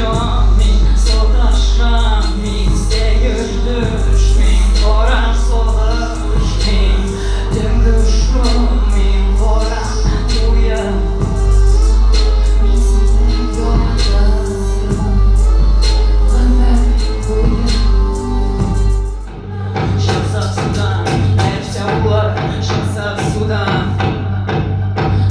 Җан, мин саташам, мин сәер төш, мин кара сагыш, мин төнге шом, мин кара куе. Мин сине яратырмын гомер буе. Чыксак судан, нәрсә булыр, чыксак судан?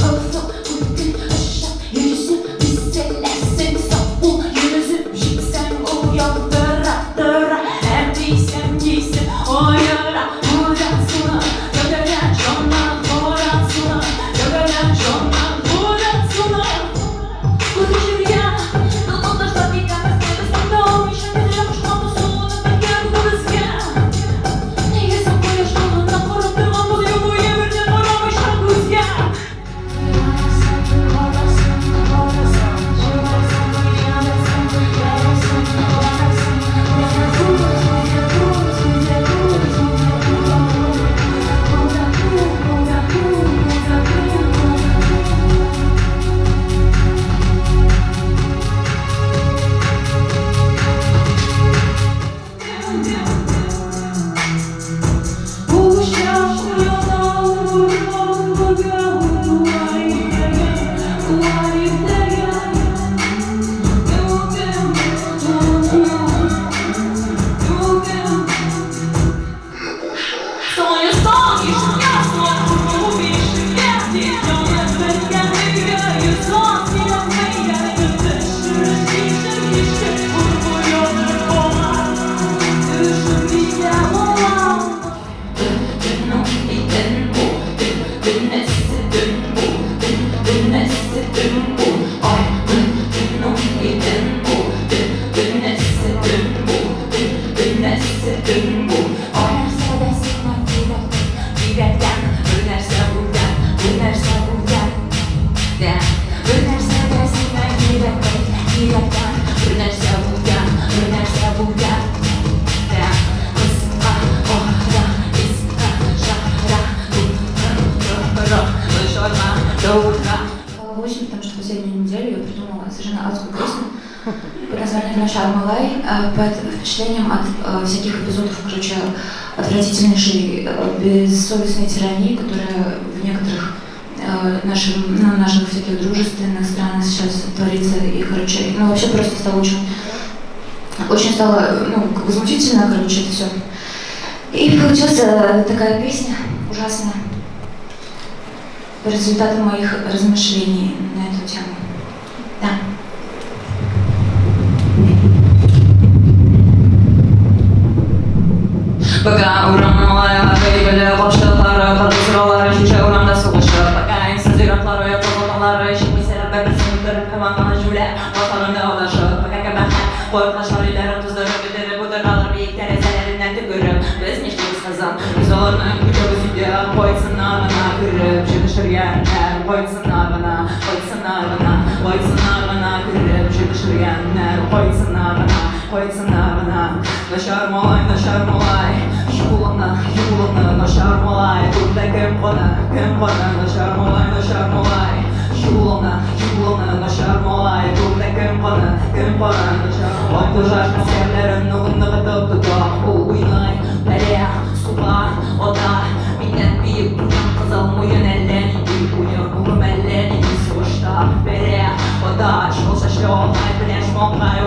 Офык үткен оча, йөзеп киселәсең, сак бул, йөзеп җитсәң, ул ялтырап тора, Һәм тисәм кисеп аера урасына, Гәүдәгә җаннан карасына, гәүдәгә җаннан карасына. Күрешергә, дулкын ташлап китәбез, без туктый алмыйча, кеше кушкан посуны бергә безгә. Нигә соң кояш нурына карап торганбыз юл буе бердән карамыйча күзгә? Восемь, потому что последнюю неделю я придумала совершенно адскую песню под названием «Начар Малай», под впечатлением от всяких эпизодов, короче, отвратительнейшей бессовестной тирании, которая в некоторых наших всяких дружественных странах сейчас творится. И, короче, ну вообще просто стало очень, очень стало, ну, возмутительно, короче, это все. И получилась такая песня ужасная по результатам моих размышлений на эту тему. Да. Пока урам малайлары биле капчыклары, кыргыз сораулары шиша урамда сугышып, пока инсыз ир-атлар оятсыз хатыннары чыкмый сәләмгә берсен үтереп һәм аңа җүлә башларында адашып, пока кабахәт куаклашлар өйләрен туздырып бетереп утыралар биек тәрәзәләреннән төкереп. Без нишлибез, кызым? Без аларны көтәбез өйдә, кайтсыннар гына кереп, җитешергәннәр, кайтсыннар гына, кайтсыннар гына, кайтсыннар гына кереп, җитешергәннәр, кайтсыннар гына, кайтсыннар гына. Начар малай, начар малай, юлыңны, юлыңны, начар малай, түрдә кем кана, кем кана, начар малай, начар малай, юлыңны, юлыңны, начар малай, түрдә кем кана, кем кана, начар. Ай пожар гаскәрләрен ныгытып тота, ул уйный, бәрә, суга, ата, миннән биек куян кызыл муен әллә нинди уен, улым әллә нинди сугышта, бәрә, ата, шул чәчле агай белән шмакай.